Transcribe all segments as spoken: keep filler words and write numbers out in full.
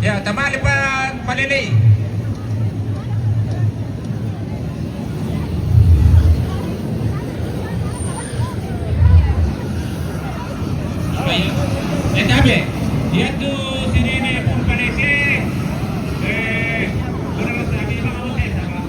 Ya, tamali pa, palili. Oke. Eh, tabe. Dia tu sini ni pun palili. Eh, menurut saya, memang oke, sama.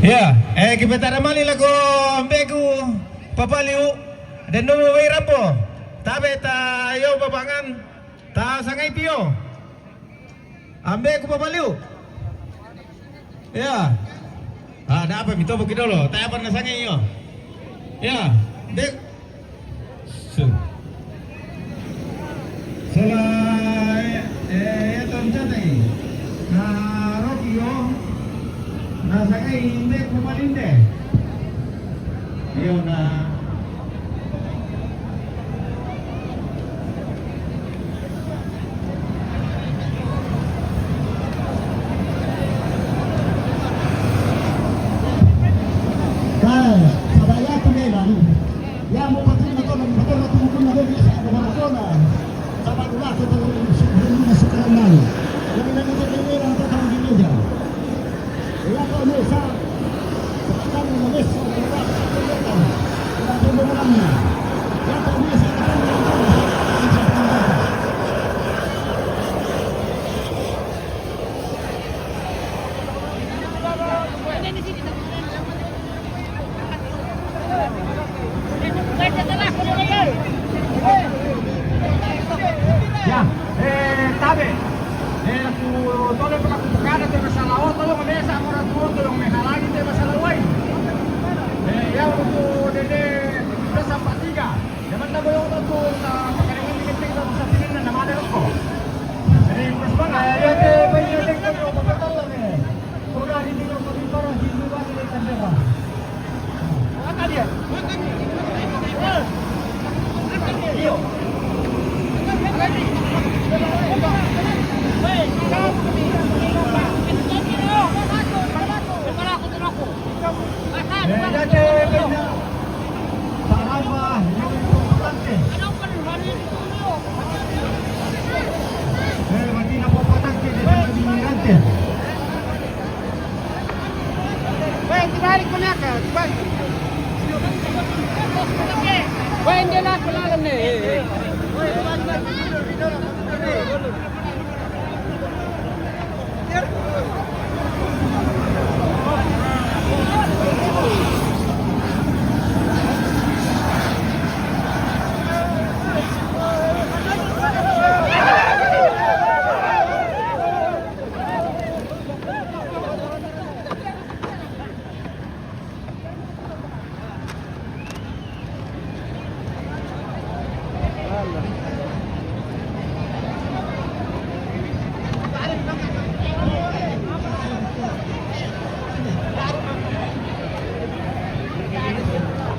Ya, eh, kita tamali lagu ambeku papaliu dan nunggu wei rapo. Tabe ta yo babangan, ta sangai pio. Ambeku papaliu. Ya. Ah, dapat mito bukit dulu. Tabe na sangai yo. Ya. Dek. Su. Sala, eh, eh, ya ton chatai. Na Rocky yo. Na sangai ambeku papaliu de. Yo na. Kaya, sabaya tu melang. Ya mo patin na to, na to na tumukun na doon sa mga to na. Sabado na to, to, sa mga sukaran na. Yan ang nagkakailangan sa pamilya. Ya, eh, tabe. Eh, ku tole pernah ku pekada tu masalah, oh, tolong desa, orang tua, tolong menghalangi tu masalah, wai. Eh, ya, untuk dede, desa empat tiga. Zaman na boyo ko to, sa pagkalingan ni Kenteng, sa sa pinangan na mada ko. Jadi, mas mga, eh, ya, te, pa, ya, te, ko, ko, ko, ko, ko, ko, ko, ko, ko, ko, ko, ko, ko, ko, ko, ko, ko,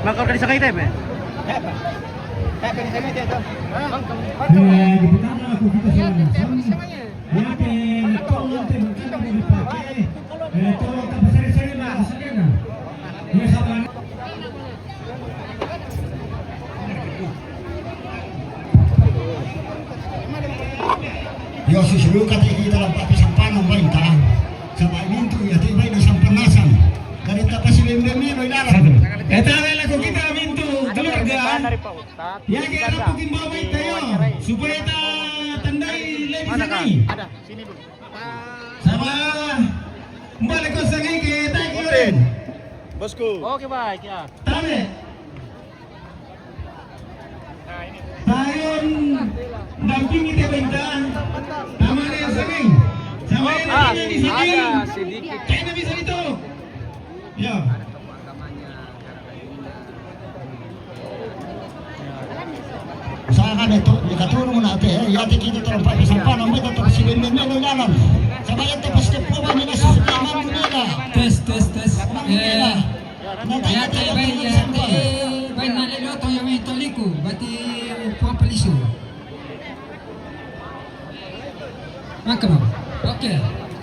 Maka organisasi kita, ya? Eh, diputado ako kita sa Lansan. Yate, ito, ito, ito, ito, ito, ito, ito, ito, ito, ito, ito, Yo, si suluka te kita lampa pisampanan bain ta. Sabab mintu ya te bain sampanasan. Dari tapa si bembe melo ilaran. Eta bela ko kita mintu keluarga. Ya ke rapu kimbawa bain ta yo. Supaya ta tandai lebi sangai. Sama. Mbale ko sangai ke ta kiren. Bosku. Oke, baik ya. Tabe. Tayon dampingi te bain ta. Tamane sangai. Sama yang ada di sini. Ada sedikit. Kayaknya bisa itu. Ya. Usahakan itu, dikatulong mo na ate, eh. Yate kita terempat sampana, may tatapos si Bembe, may ilalan. Sabay ang tapos ni Puma, nila sa sinaman mo nila. Tes, tes, tes. Eh, Yate bai, yate bai, na lelo to yo mento liku, bati pua pelisu. Maka mau. Oke,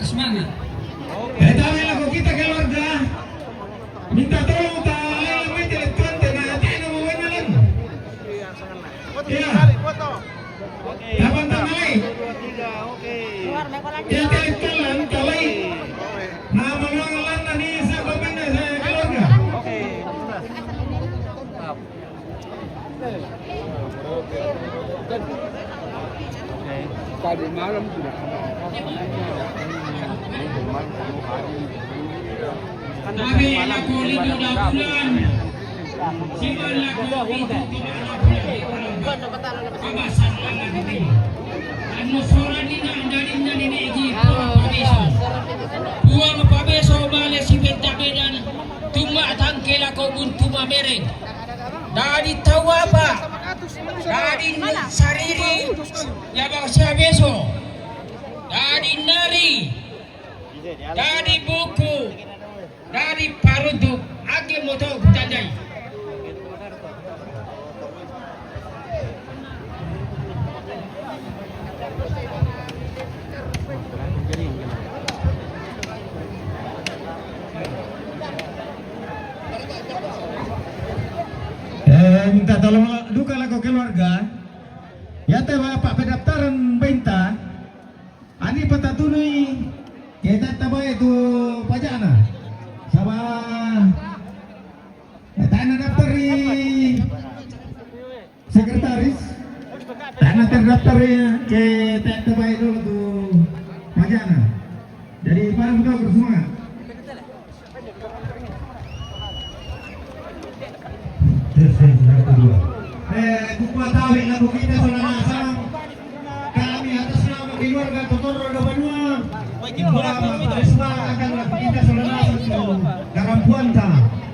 semangat. Eh, tahu ya, lagu kita keluarga. Minta tolong ta, lain main telefon, tena, tena mau main malam. Iya. Kapan ta mai? Dia telefon lan, kalai. Nah, mengulang lan, tadi saya komen, saya keluarga. Tadi malam sudah. Tabe lako lido dabulan, siman lako lido kebana bulan, kabasan lako lido. Anu soran ina dari nani neji pua pabeso. Pua pabeso bale si beda bedan, tuma tangke lako buntu mamereng. Dadi tau apa? Dadi sariri, ya bang sia beso. Dadi nari, dadi buku, dadi paruntuk, ake moto kutandai. Eh, minta tolong duka lako keluarga. Yate bapak pendaftaran bainta. Ani patatunui, kita tabai tu pajana. Saba, eh, tana daftar i sekretaris. Tana terdaftar i, ke tak tabai dulu tu pajana. Jadi, para muda bersemangat. Tes, tes, satu, dua. Eh, kukuatawi lagu kita Solanasang. Kami atas nama keluarga Totoro Dobanua. Kukuatawi, terus akan lagu kita Solanasang tu. Garampuanta.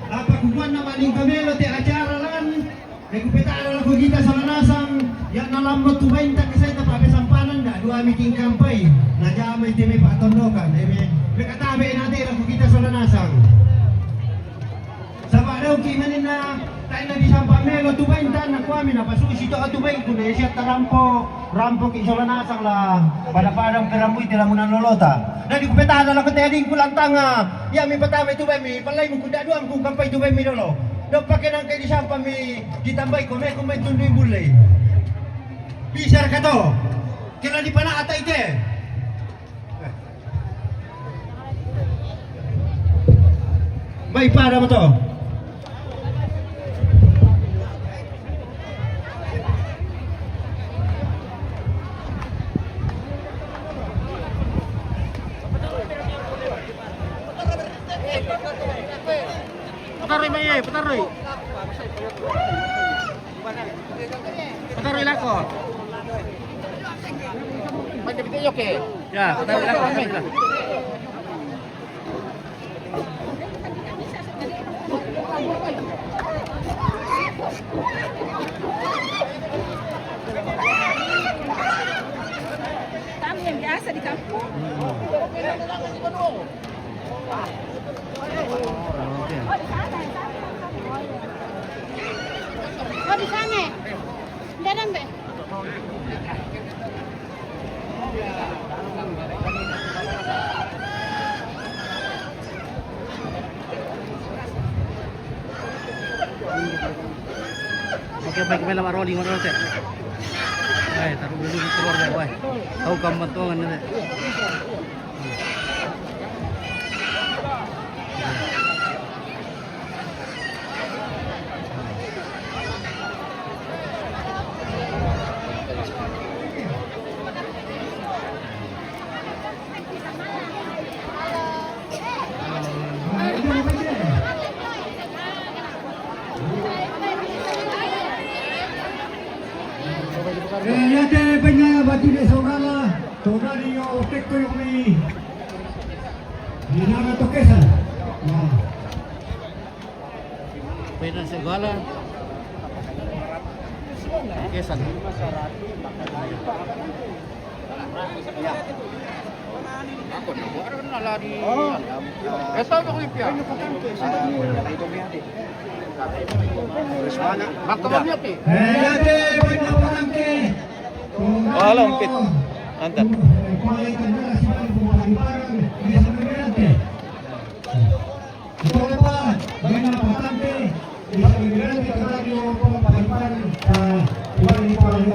Apa kukuan nama lingkamelo te acara lan. Eko petala lako kita Solanasang, ya nalambo tu bainta kesai tapa pesampanan da dua miting kampai. Na jama ite me patondokan, eme. Mekatabe nate lako kita Solanasang. Saba dau ki manena, taina di sampa melo tu bainta na kuami na pasusi to tu bainku na sia tarampo, rampo ki Solanasang la pada padang perambui te lamunan lolota. Na di kupetala lako te adingku lantanga, ya mi patame tu baimi, palai mu kunda dua mu kampai tu baimi dolo. Dau pake nangke di sampa mi Ditambai ko me ko me tundui bulai. Bisar kato. Kela di pana ata ite. Mai pada mato. Pataroy mai, eh, pataroy. Pataroy lako. Pataroy lako, pataroy lako. Kami yang biasa di kampung. Oh, di sana. Dalam, be. Oke, baik, baik, lama rolling, rolling, cek. Baik, taruh dulu keluar, baik, baik. Tahu kamu tuh, kan, nanti. Eh, ya te venga, bati de Sogala, Sogala yo, te koyo mi. Ni nada toquesa. Nah. Pena segala. Kesan. Ako na, wala na la di. Oh. Ito, ito, kuya. Baka mamiyat eh. Eh, yate, buena palanque. Wala, umpit. Antat. Ito pa, buena palanque. Isang migrante, karagyo, pagpalipan sa ibang ipang.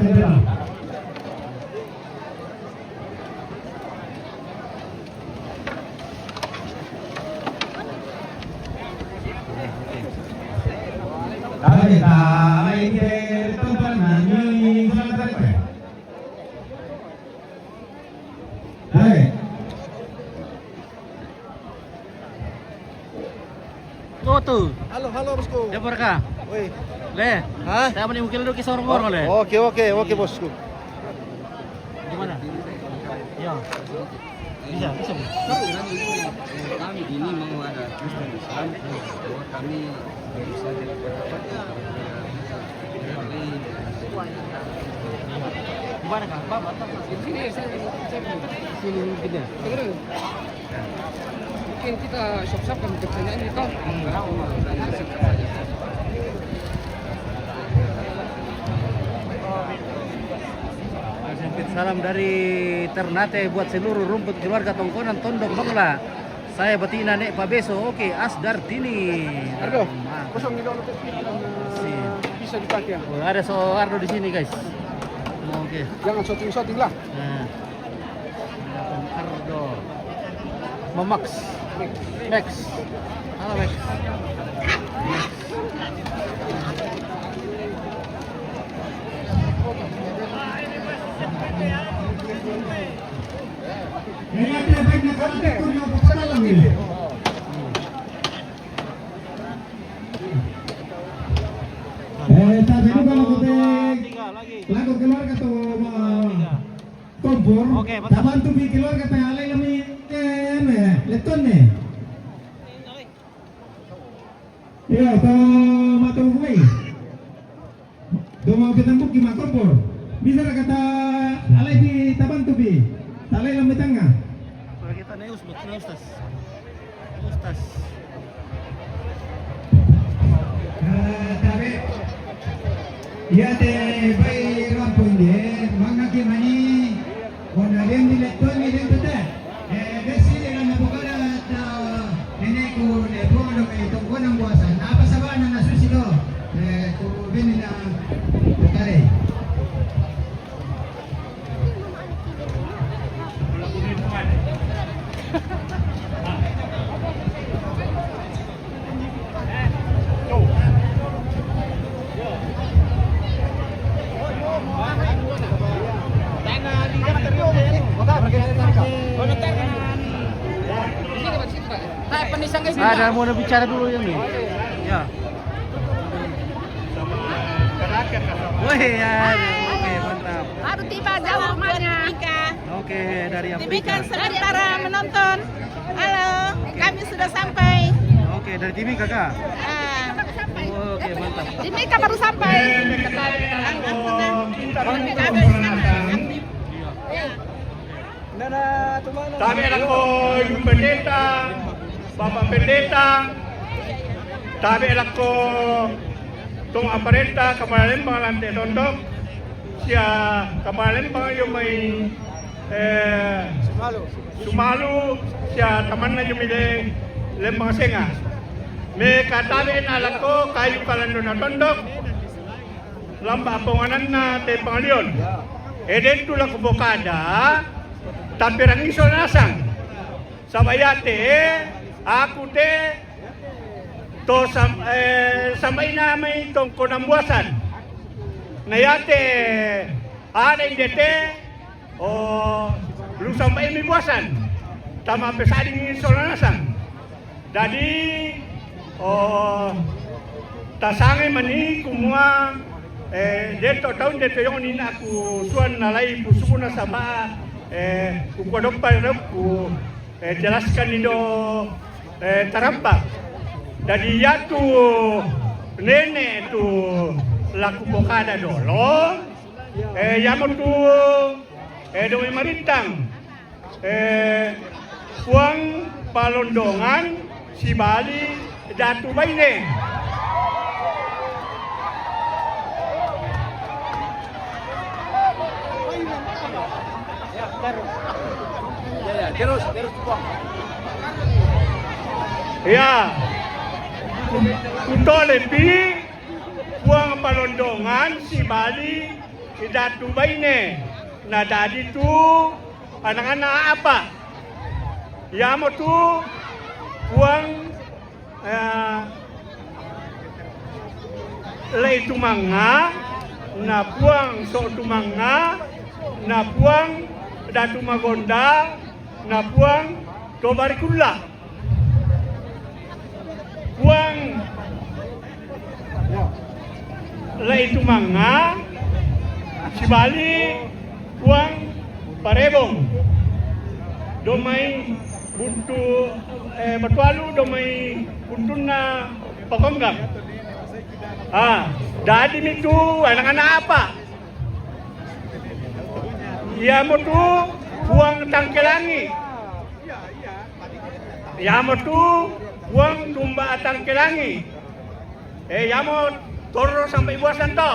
Tutu. Halo, halo, bosku. Dia berka. Woi. Le. Hah? Saya mani mungkin dulu kisah orang-orang, le. Oke, oke, oke, bosku. Gimana? Ya. Bisa, bisa, bisa. Kami ini mau ada Kristen Islam, bahwa kami bisa jadi pendapat. Gimana, Kak? Bapak, apa? Sini, sini, sini. Sini, mungkin ya. Mungkin kita siap-siap kan pertanyaan ini, toh. Salam dari Ternate buat seluruh rumput keluarga Tongkonan Tondok Bangla. Saya Betina Nek Pabeso, oke, Asdar Tini. Aduh, kosong di dalam. Bisa dipakai. Oh, ada so Ardo di sini, guys. Oke. Jangan shooting-shooting lah. Nah. Ardo. Mamax. Max. Halo, Max. Eh, tapi lu kalau kote lagu keluar kata mau kompor, oke, mantap. Tabantu bi keluar kata alai kami, eh, leton nih. Iya, to mato gue. Doma kita buki makompor. Bisa ra kata alai di tabantu bi. Talai lambe tanga. Kalau kita neus, buat neus tas. Neus tas. Eh, tabe. Iya te bai rampo inde, manga ke mani. Ona den di lettoni den tete. Eh, desi de la napokada ta nene ku ne podo me tongkona buasa. Napa sabana na susi do? Eh, ku beni na pokare. Ada mau bicara dulu ini. Ya. Wih, ya, oke, mantap. Baru tiba jauh rumahnya. Oke, dari Afrika. Demikian sementara menonton. Halo, kami sudah sampai. Oke, dari Timika kah? Ah. Oke, mantap. Timika baru sampai. Tabe lako Ibu Pendeta, Bapak Pendeta, tabe lako tong aparenta, Kapala Lembang Lante Tondok, sia Kapala Lembang yo mai Eh, Sumalu, sia tamanna jumile Lembang Senga. Me katabe na lako kayu kalandona tondok, lamba pongananna te pangalion. Eden tu lako bokada, tapi rangiso nasang. Saba iate, aku te, to sam, eh, sambaina mai tongkonan buasan. Na iate, ada indete, O, lusa mbae mi buasan, tama pesading sola nasang. Dadi, o, tasange mani kumua, eh, deto taun deto yong nina aku suan nalai pusukuna saba, eh, ku kodoppa ku, eh, jelaskan indo, eh, tarampa. Dadi yatu nene tu laku pokada dolo, eh, yamo tu Eh, dong marintang. Eh, Puang Palondongan sibali Datu Baine. Ya, ya, terus, terus, Puang. Ya. Ku-, kutole pi Puang Palondongan sibali Datu Baine. Na dadi tu anak-anak apa? Iamo tu Puang, eh, Lei Tumanga, na Puang So Tumanga, na Puang Datu Magonda, na Puang Tobarikulla. Puang Lei Tumanga, sibali Puang Parebong. Domai buntu, eh, Batualu, domai buntunna Pagonggang. Ah, dadi mi tu anak-anak apa? Iamo tu Puang Tangkelangi. Iamo tu Puang Tumba Tangkelangi. Eh, iamo torro sampai buasan to.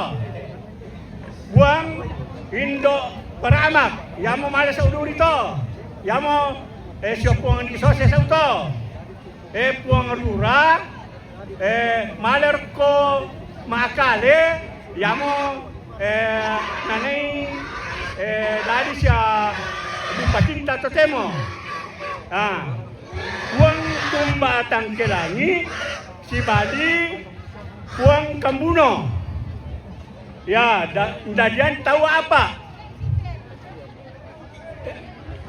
Puang Indo Paramak, iamo male sauduri to. Iamo, eh, sio Puang di sose sau to. Eh, Puang Rura, eh, male rokko makkale, iamo, eh, nanai, eh, dadi sia bupatinta totemo. Ah, Puang Tumba Tangkelangi, sibali Puang Kambuno. Ya, da-, dadian tau apa?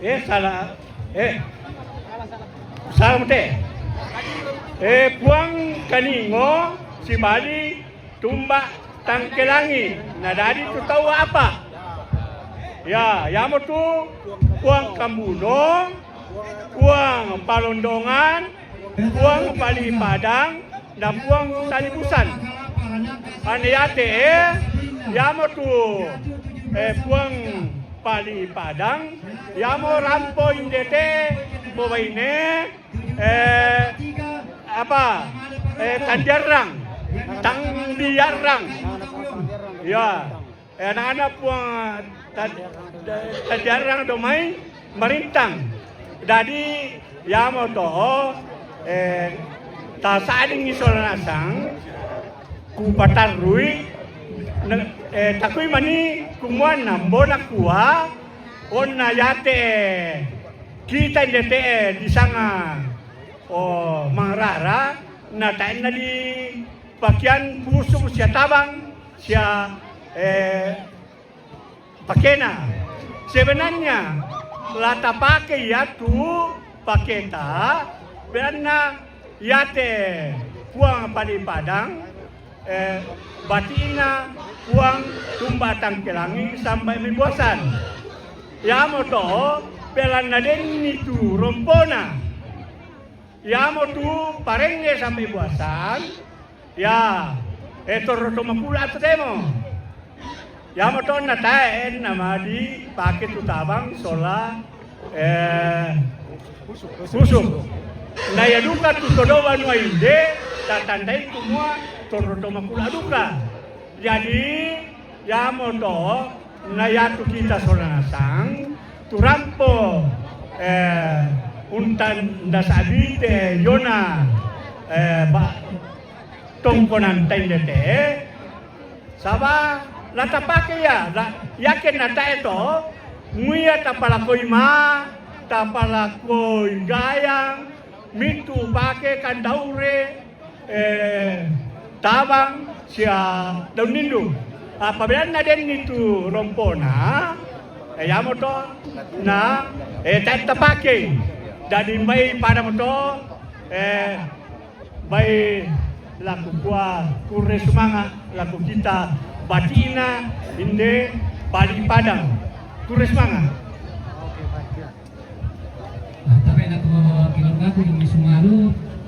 Eh, salah. Eh, salah mate. Eh, Puang Kaningo, sibali Tumba Tangkelangi. Na dadi tu tau apa? Ya, iamo tu Puang Kambuno, Puang Palondongan, Puang Pali Padang, na Puang Talibusan. Ane iate, eh, iamo tu, eh, Puang Pali Padang, iamo rampo indete bobaine, eh, apa, eh, Tandiarrang, Tangdiarrang. Ya. Eh, anak-anak Puang, eh, ta-, ta-, tajarang domai marintang. Dadi, iamo to, eh, tasadingi sola nasang, kupatarrui, ne-, eh, takui mani kumua nambo nakua, onna iate kita indete disanga, oh, mangrara, na taenna di pakean pusung sia tabang, sia, eh, pakena. Sebenarnya, la tapake iatu paketa, belanna iate Puang Pali Padang, eh, batina Puang Tumba Tangkelangi sampai mibuasan. Iamo to, belanna denni tu rompona. Iamo tu parenge sampai buasan, ya, eh, torro to makula tu temo. Iamo to na tae, eh, nama dipake tu tabang sola, eh, pusuk. Na ia duka tu todo banua inde, tatandai kumua torro to makula duka. Jadi, iamo to, na iatu kita sola nasang, tu rampo, eh, untan ndasa bite iona, eh, ba-, tongkonan taindete, saba, la tapake ia, la, iake na tae to, muia tapalakoi ma, tapalakoi gayang, mitu pake kandaure, eh, tabang sia daun nindu. Apabila na denni tu rompona, eh, iamo to, na, eh, ta-, tapake. Dadi mbai pada mo to, eh, mbai laku kua kurre sumanga, laku kita batina inde Pali Padang. Kurre sumanga. Tabe nako keluargaku di Sumalu,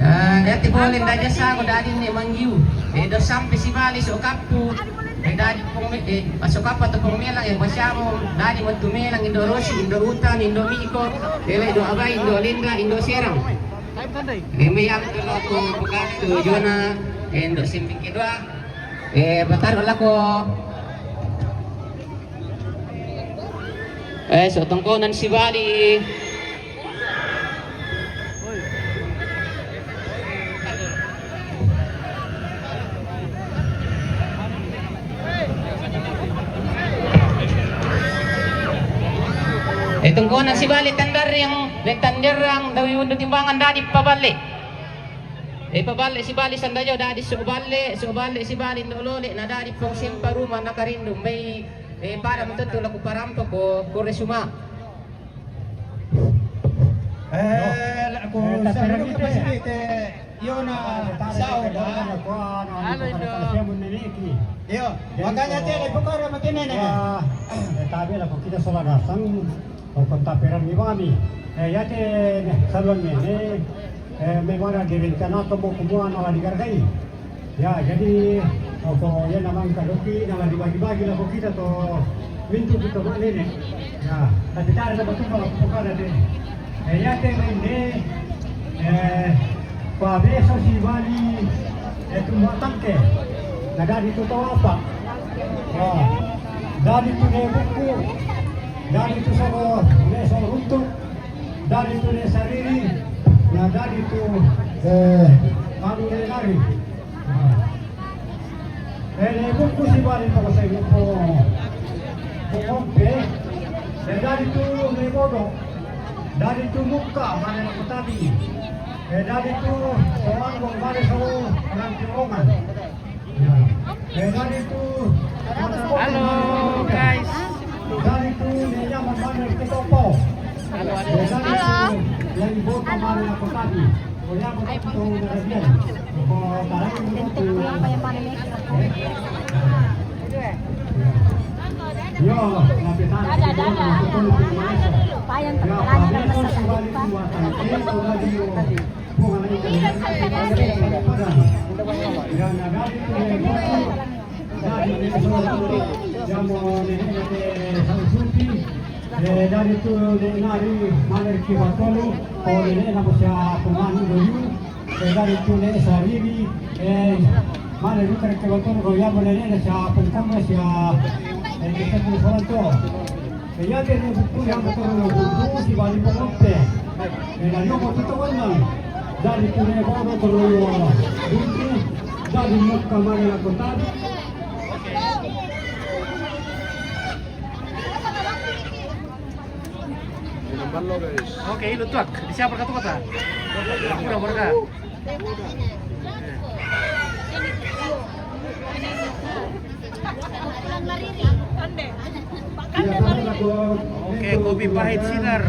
Ah, dati boleh daja sa ko dadi ni manggiu. Eh, do sampai si bali so kapu. Eh, dadi pong me-, eh, so kapu atau pong melang, eh, pasiamo dadi mo tu melang, indo rosi, indo utan, indo miko, eh, indo abai, indo linda, indo serang. Eh, me yang tu lo ko buka tu jona, eh, indo simping kedua. Eh, batar lako. Eh, so tongkonan si bali. Tungkonan sibali tandarrang, le tandarrang, dawi undu timbangan dadi paballe. E paballe sibali sandajo dadi so balle, so balle sibali ndo lole, na dadi pong sempa ruma na karindu, mbai, e, pada mutettu laku parampa ko, kore suma. Eh, laku eh, tapi saludu ragite. Pasirite, iyo na, ah, sao na. Halo, Indo. Iyo, makanya te, le pukara mati nene. Ya, eh, tabe laku kita sola datang. O kontaperan ni bami. Eh, ya te, saluan nene, eh, memang ada direncana to mo kumua na la digargai. Ya, jadi, o ko ya namang kadoki, na la dibagi-bagi la ko kita to, mintu kita ma nene. Ya, tapi tare na batumba la ko kada te. Eh, ya te main de, eh, Pabeso sibali, eh, tumua tangke. Na dadi tu tau apa? Oh. Dadi tu ne buku. Dadi tu soro, ne soro runtu. Dadi tu ne sariri. Na dadi tu, eh, anu ne nari. Oh. Ene buku sibali poko sai mupo. Poko pe. E dadi tu ne bodo. Dadi tu muka mane na kotabi. E dadi tu soang mane so nanti ongan. Ya. E dadi tu. Halo, guys. Dadi tu ne nyaman mane ketopo. Halo, halo. E dadi tu yang bodo mane na kotabi. Eh, dadi tu ne nari mane ki batolu, o ne ne na bosya pemanu doyu, eh, dadi tu ne sariri, eh, mane ru kare ke batolu, ro ya mane ne na sya pengkama sya, eh, ne sya pengkama to. Eh, ya te ne buku yang batolu no buku sibali pengope. Eh, na yo mo tuto wenang. Dadi tu ne bodo tolu yo buku, dadi mukka mane na kota. Oke, ilu tuak. Di siapa kata kata? Udah, udah. Oke, kopi pahit sinar.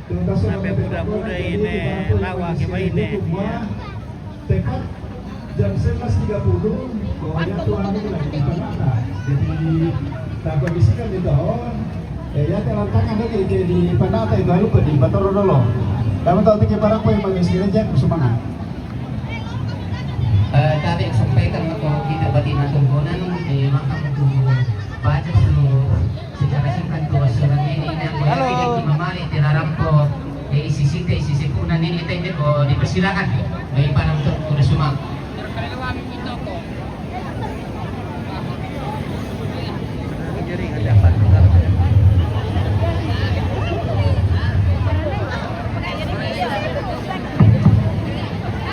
Sampai muda-muda ini lawa ke ini. Ya. Tepat jam sebelas tiga puluh, oh, ya, tuan ini lagi di Pandata. Jadi, tak kondisikan di tahun, eh, ya, telantangan lagi ke di Pandata itu, lupa di Batoro dulu. Kamu tahu tiga para apa yang bagi sekali, Jack, semangat. Eh, tadi sampaikan ke kita batin atungkonan, eh, maka untuk baca dulu. Secara singkat ko, seorang ini yang halo. Boleh tidak mamali, tidak rampo, eh, isi singkat, isi sempurna ini, kita ini ko dipersilakan. Baik, para untuk kuda semua.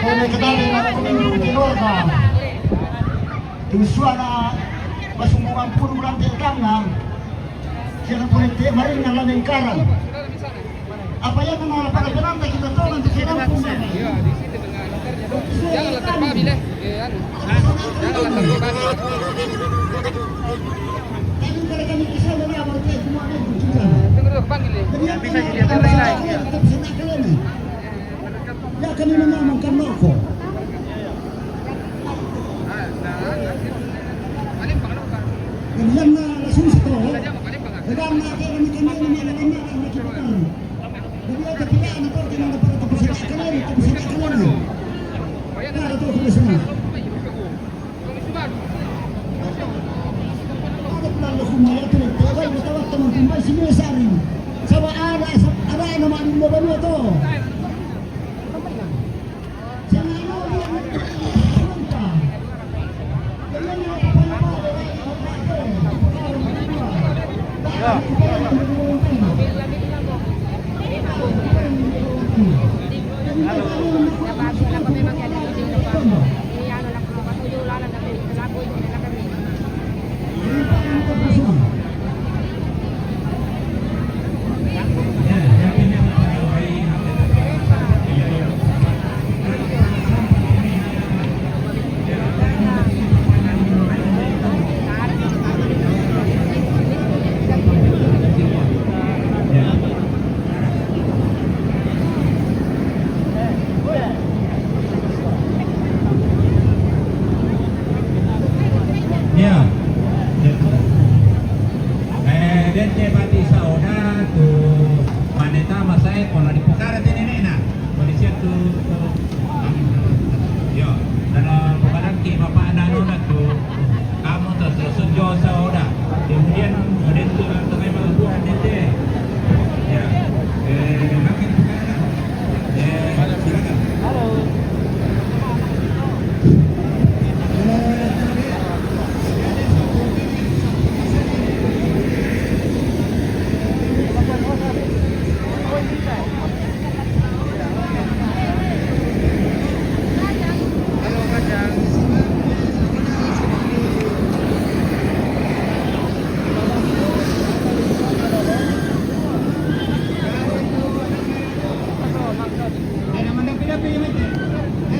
Ini kita di mana kuning di luar, nah. Tusuana basungguhan puru bulan tekang, nah. Kena pulente maring na la nengkarang. Apa ya kena la pada penanta kita tolong tu kena pun. Janganlah terbabi deh. Janganlah terbabi. Tapi kalau kami bisa, mana abang cek semua ada itu kita. Tunggu dulu, panggil dia. Bisa jadi apa lain-lain. Tetap senang kalian ni. Ya kami mengamankan loko. Jadi yang na langsung setelah. Jadi yang na kami kami ini mana mana yang kita. Jadi ada tidak ada kau kena dapat tapi senang kalian, tapi senang kalian. Nah, itu kita semua. Ada pula lo kumaya tu, tegal betul teman kumbai sini sari. Sama ada, ada nama di mana tu.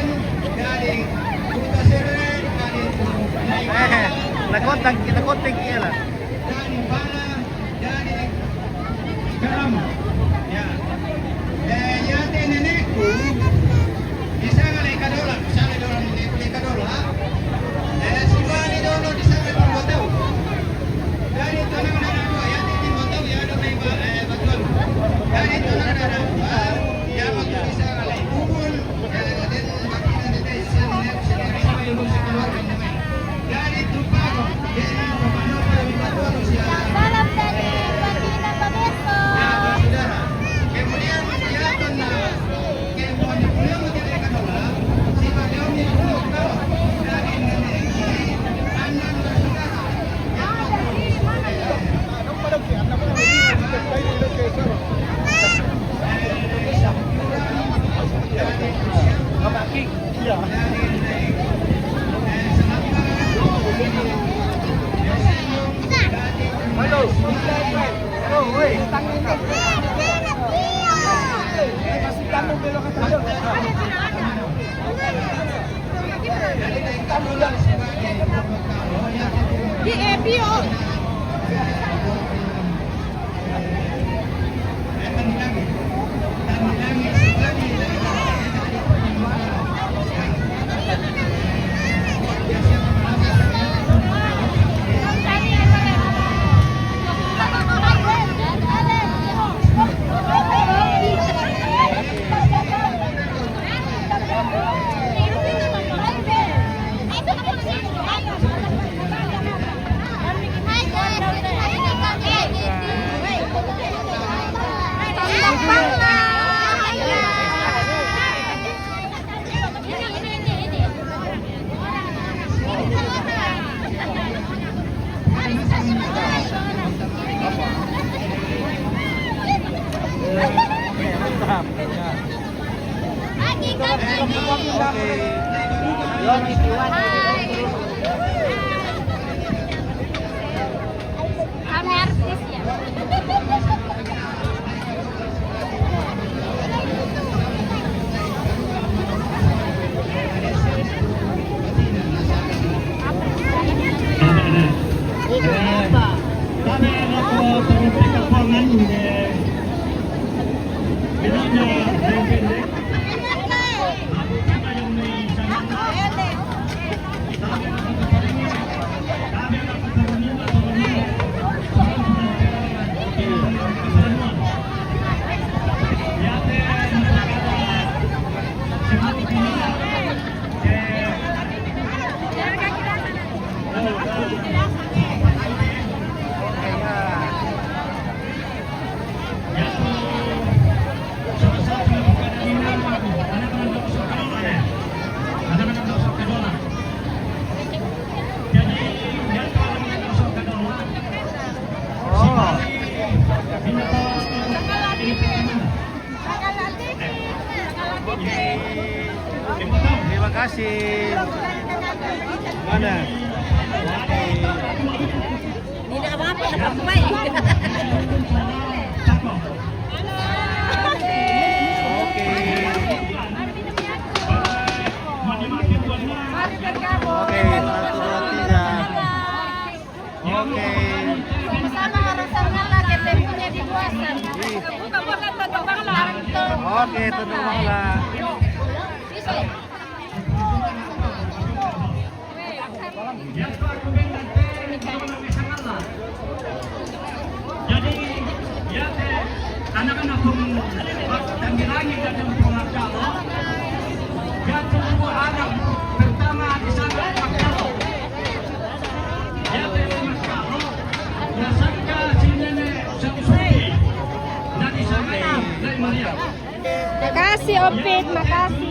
Eden, dari Kuta Sirre, dari Naikara, eh, nakotag, nakotag kaya lang. Dari Bala, dari Karam. Ya. Eh, yate nenekku, di sana leka dola, sana dola nenekku leka dola. Eh, si Bani dolo di sana di Botau. Dari tanah darah dua, yate di Botau, ya ada main ba-, eh, batuan. Dari tanah darah dua, ya waktu di sana leka kubun, eh, dan bagian dari sana, saya, saya, saya, saya, saya, Salam dari Baginda Pameso. Di Epi, oh. Kami artis ya. Kasih. Mana? Oke. Tidak apa-apa, dapat baik. Oke. Oke, satu, dua, tiga. Oke. Sama-sama harus sangat lah, ketemunya di luar sana. Buka, buka, tutup bangla. Oke, tutup bangla. Jadi, ya, anak-anak pun, dan bilangin dan pun, ya, anak pertama di sana, ya, ya, sangka si nenek Samsudi, dan di sana, dari Maria. Makasih, Opit, makasih.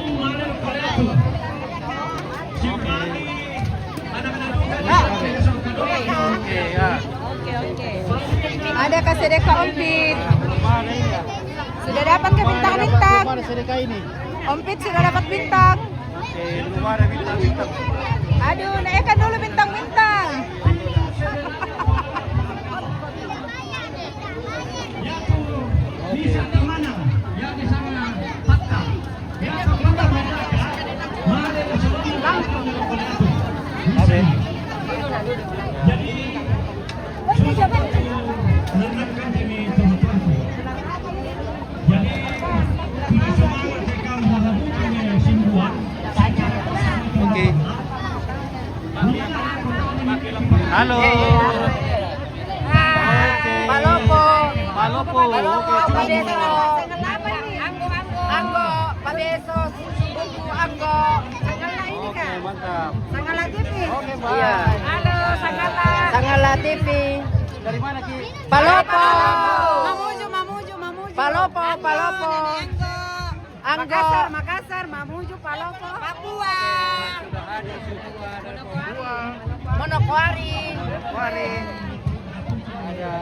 Oke, ya. Ada kasih deka Opit. Sudah dapat ke bintang-bintang? Mana sedekah ini? Opit sudah dapat bintang. Oke, belum ada bintang-bintang. Aduh, naikkan dulu bintang-bintang. Oke. Halo. Hai, Palopo. Palopo. Palopo, oke, Palopo. Anggo, Anggo. Anggo, Pabeso, Subuku, Anggo. Sangala ini, oke, Kak. Mantap. Sangala T V. Oke, Mbak. Iya. Halo, Sangala. Sangala T V. Dari mana, Ki? Palopo. Mamuju, Mamuju, Mamuju. Palopo, Palopo. Anggo. Anggo. Makassar, Makassar, Mamuju, Palopo. Papua. Monokwari. Monokwari. Iya.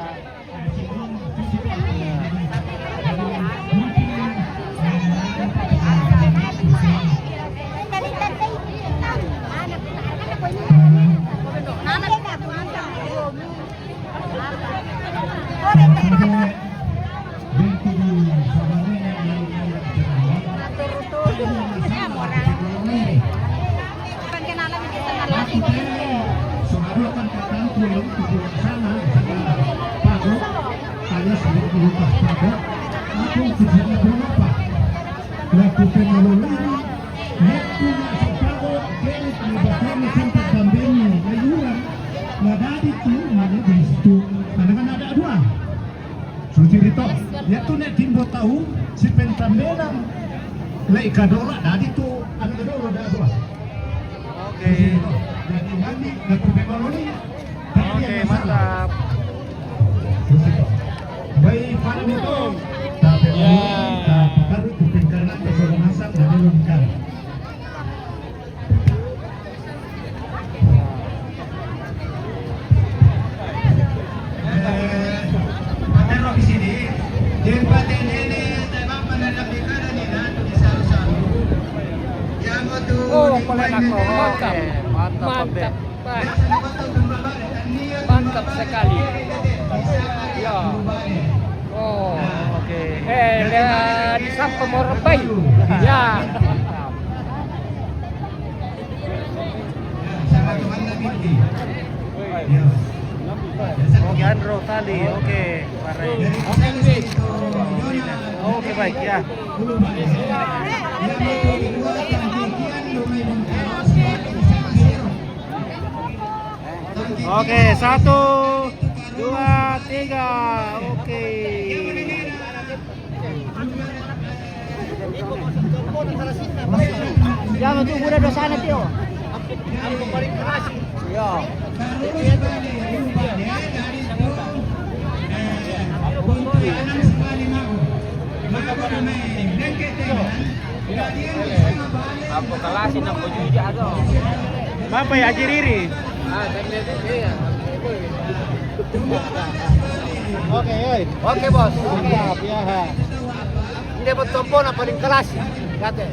Laku penalolini, waktu nak sepago, kelit, lebatkan, sempat bambini, layuran, nggak ada itu, mana di situ, mana kan ada dua. Suci Rito, ya tu nek timbo tahu, si pentambelan, lek kadora, dari tu, ada kadora, ada dua. Oke. Suci Rito, jadi mandi, waktu penalolini, Oke, mantap. Baik, Pak Muto. Ya. Eh, Pak Tero di sini. Dia Pak Tendene, Pak Tendene, Pak Tendene, Pak Tendene. Oh, mantap. Mantap, mantap. Mantap sekali. Ya. Oh, oke. Eh, dia di samping orang baik. Ya. Oke, Andro tali. Oke, pare. Oke, baik ya. Oke, satu, dua, tiga. Oke. Jangan tuh, udah dosa nanti, oh. Iya. Apa kelas ini, aku juga ada. Bapak ya, Haji Riri. Ah, tapi itu dia. Oke, oi. Oke, Bos. Oke. Siap, ya. Dia buat tompona paling kelas. Kate.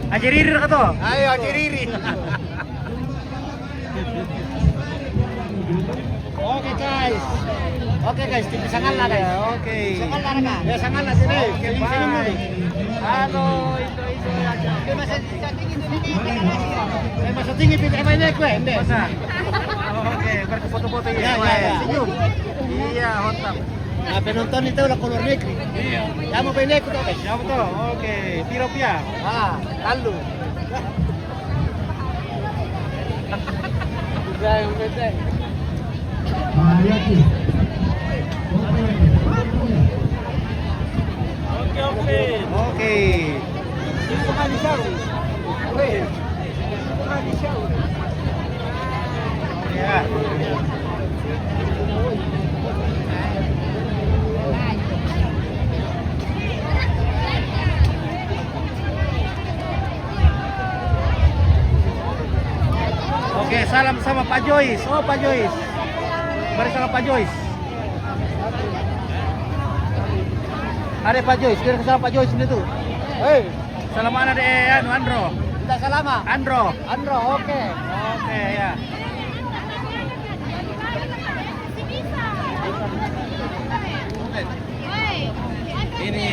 Aji Riri ka to? Ayo, Aji Riri. Oke, guys. Oke, guys, tipi sangalla, guys. Oke. Sangalla, guys. Ya, sangalla sini. Oke, sini, sini, bye. Halo, itu, itu, ya, ya. Oke, masa tinggi itu, ini, ini, ini. Eh, masa tinggi, ini, ini, ini, ini. Masa? Oke, berfoto-foto ya. Ya, ya, ya. Senyum. Iya, hontap. Nah, penonton itu lah keluar negeri. Iya. Ya, mau pindah ikut apa? Ya, betul. Oke, piro pia? Ah, lalu. Udah yang penting. Ah, iya, Ki. Oke, oke. Oke. Itu kan di sana. Weh. Itu kan di sana. Ya. Oke, salam sama Pak Joyce. Oh, Pak Joyce. Mari sama Pak Joyce. Ada Pak Joyce, kita sama Pak Joyce ini tuh. Hei. Salam mana deh, anu, Andro? Minta salama. Andro. Andro, oke. Oke, ya. Ini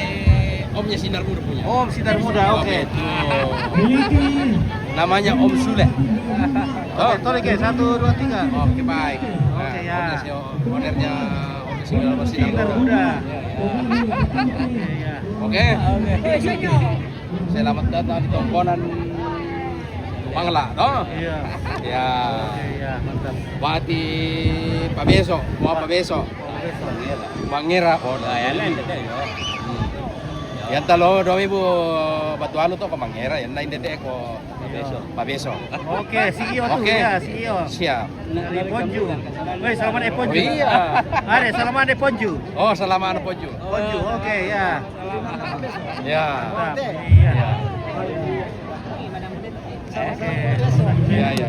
omnya Sinar Muda punya. Om Sinar Muda, oke. Itu. Namanya Om Sule. Oke, tolong, oke, satu, dua, tiga. Oke, baik. Oke, nah, ya. Omnya si, ownernya Om Sinar Muda. Sinar Muda. Ya, ya. Oke, ya. Oke. Oke. Selamat datang di tongkonan Bangla, toh? Iya. Ya. Oke, iya, mantap. Berarti Pak Beso, mau Pak Beso. Pak Beso. Mangera, oh, ya, lain deh, ya. Hmm. Yang talo dua ribu batu anu tuh ke Mangera, yang lain deh ko Pak Beso. Pak Beso. Oke, C E O tuh, oke. Ya, C E O. Siap. Dari Ponju. Woi, selamat eh Ponju. Oh, iya. Are, selamat eh Ponju. Oh, selamat Ponju. Ponju, oke, ya. Ya. Mantap. Iya. Ya. Oke. Ya, ya.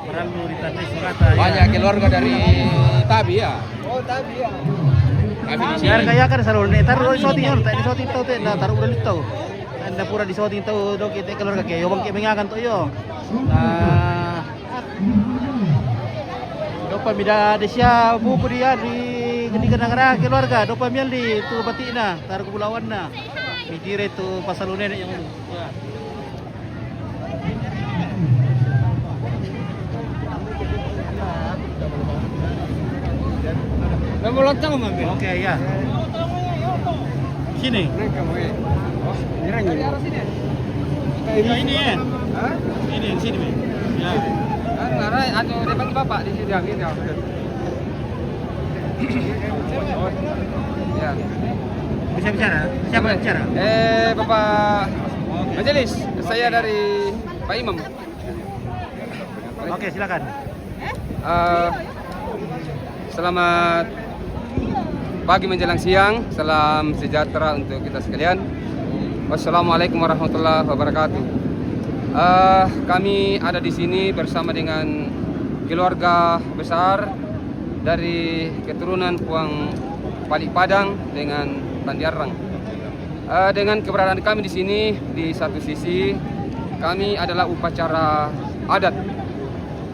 Perlu ditandai surata, ya. Banyak keluarga dari Tabi, ya. Oh, Tabi, ya. Kami di sini. Biar kaya kan selalu nih, taruh di shooting, ya, tak di shooting tahu, tak, nah, taruh udah tahu. Anda pura di shooting tahu, dok, kita keluarga kayak, yo, bang, kayak mengakan tuh, yo. Nah, dopa mida desia buku dia di ketika negara keluarga, dopa mial di tu batikna, taruh kepulauan na. Mikir itu pasal nenek yang dulu. Ya. Oke, ya. Sini. Ini, ini, ya. Hah? Ini, sini, Mi. Ya. Anu, arah atau dia panggil bapak di sini, ya, gitu. Ya. Bisa bicara? Siapa bicara? Eh, Bapak Majelis, saya dari Pak Imam. Oke, silakan. Eh, selamat pagi menjelang siang, salam sejahtera untuk kita sekalian. Wassalamualaikum warahmatullahi wabarakatuh. Eh, kami ada di sini bersama dengan keluarga besar dari keturunan Puang Palik Padang dengan Tandiarang. Eh, dengan keberadaan kami di sini, di satu sisi, kami adalah upacara adat.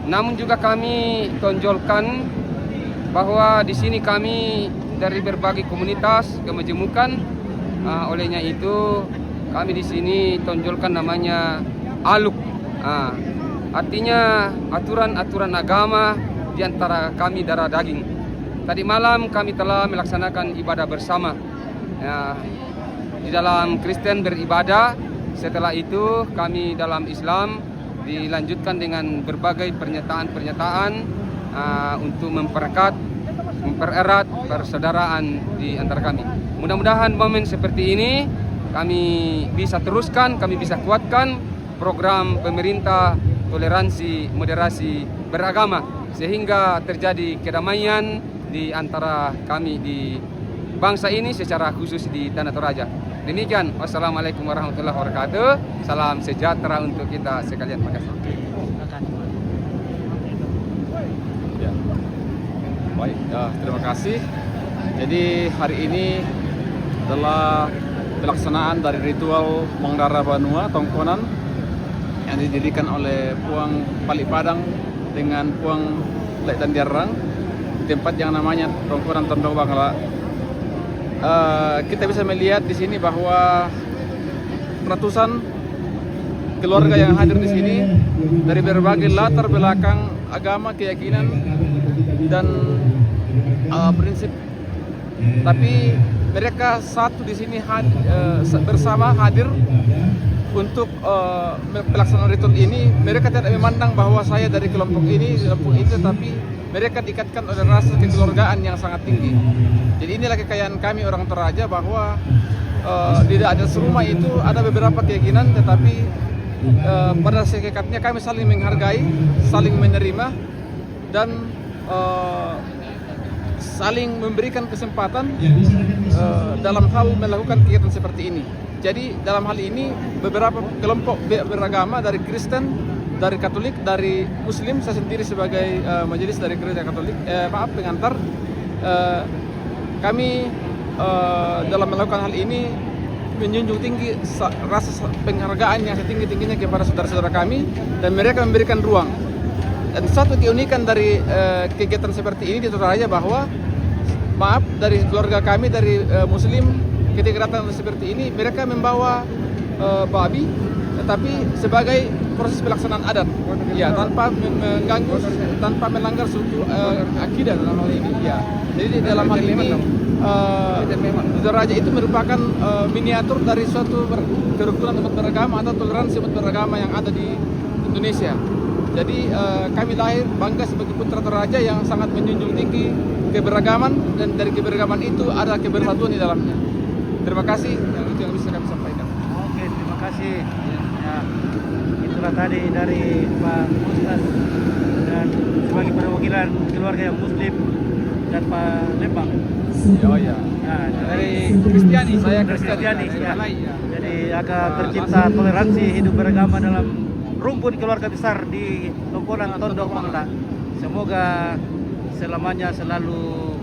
Namun juga kami tonjolkan bahwa di sini kami dari berbagai komunitas kemajemukan, ah, olehnya itu kami di sini tonjolkan namanya aluk. Ah, artinya aturan-aturan agama di antara kami darah daging. Tadi malam kami telah melaksanakan ibadah bersama. Ya, di dalam Kristen beribadah, setelah itu kami dalam Islam dilanjutkan dengan berbagai pernyataan-pernyataan, ah, untuk memperekat, mempererat persaudaraan di antara kami. Mudah-mudahan momen seperti ini kami bisa teruskan, kami bisa kuatkan program pemerintah toleransi, moderasi beragama, sehingga terjadi kedamaian di antara kami di bangsa ini secara khusus di Tanah Toraja. Demikian, wassalamualaikum warahmatullahi wabarakatuh. Salam sejahtera untuk kita sekalian. Makasih. Ya. Baik, ya, terima kasih. Jadi hari ini telah Pelaksanaan dari ritual Mangrara Banua Tongkonan yang didirikan oleh Puang Palik Padang dengan Puang Lek Tandiarang di tempat yang namanya Tongkonan Tondok Bangla. Eh, kita bisa melihat di sini bahwa ratusan keluarga yang hadir di sini dari berbagai latar belakang agama, keyakinan, dan eh, prinsip, tapi mereka satu di sini had- eh, bersama hadir untuk eh, pelaksanaan ritual ini. Mereka tidak memandang bahwa saya dari kelompok ini, kelompok itu, tapi mereka diikatkan oleh rasa kekeluargaan yang sangat tinggi. Jadi inilah kekayaan kami orang Toraja, bahwa eh, di adat serumah itu ada beberapa keyakinan, tetapi eh, pada hakikatnya kami saling menghargai, saling menerima, dan eh, saling memberikan kesempatan eh, dalam hal melakukan kegiatan seperti ini. Jadi dalam hal ini beberapa kelompok be- beragama, dari Kristen, dari Katolik, dari Muslim, saya sendiri sebagai eh, majelis dari Gereja Katolik, eh, maaf, pengantar, eh, kami eh, dalam melakukan hal ini menjunjung tinggi sa- rasa sa- penghargaan yang setinggi-tingginya kepada saudara-saudara kami, dan mereka memberikan ruang. Dan satu keunikan dari eh, kegiatan seperti ini di Toraja, bahwa, maaf, dari keluarga kami, dari eh, Muslim, ketika datang seperti ini, mereka membawa eh, babi, tetapi sebagai proses pelaksanaan adat, ya, tanpa men- mengganggu, tanpa melanggar suku eh, akidah dalam hal ini, ya. Jadi di dalam hal ini eh, Toraja itu merupakan eh, miniatur dari suatu ber- kerukunan umat beragama atau toleransi umat beragama yang ada di Indonesia. Jadi eh, kami lahir bangga sebagai putra Toraja yang sangat menjunjung tinggi keberagaman, dan dari keberagaman itu ada kebersatuan di dalamnya. Terima kasih, yang itu yang bisa kami sampaikan. Oke, terima kasih. Ya, itulah tadi dari Pak Ustaz dan sebagai perwakilan keluarga yang Muslim dan Pak Lembang. Oh ya. Nah, Dari Kristiani, saya dari Kristiani. Kristiani, Dari ya. Malai, ya. Jadi agar tercipta toleransi hidup beragama dalam rumpun keluarga besar di Tongkonan Tondok Bangla. Semoga selamanya selalu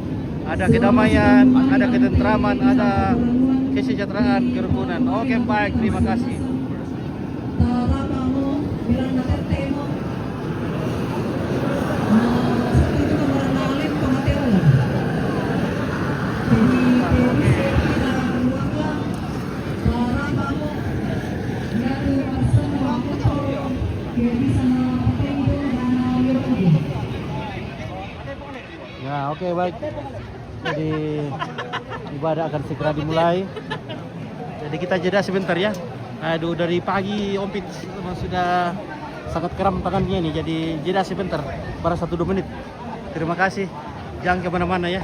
ada kedamaian, ada ketentraman, ada kesejahteraan, kerukunan. Oke, baik, terima kasih. Ya, oke, baik. Jadi ibadah akan segera dimulai. Jadi kita jeda sebentar ya. Aduh, dari pagi Ompit memang sudah sangat kram tangannya ini. Jadi jeda sebentar, baru satu dua menit. Terima kasih. Jangan kemana-mana ya.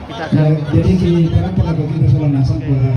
Kita akan Ya, jadi di kenapa lagu kita selalu nasib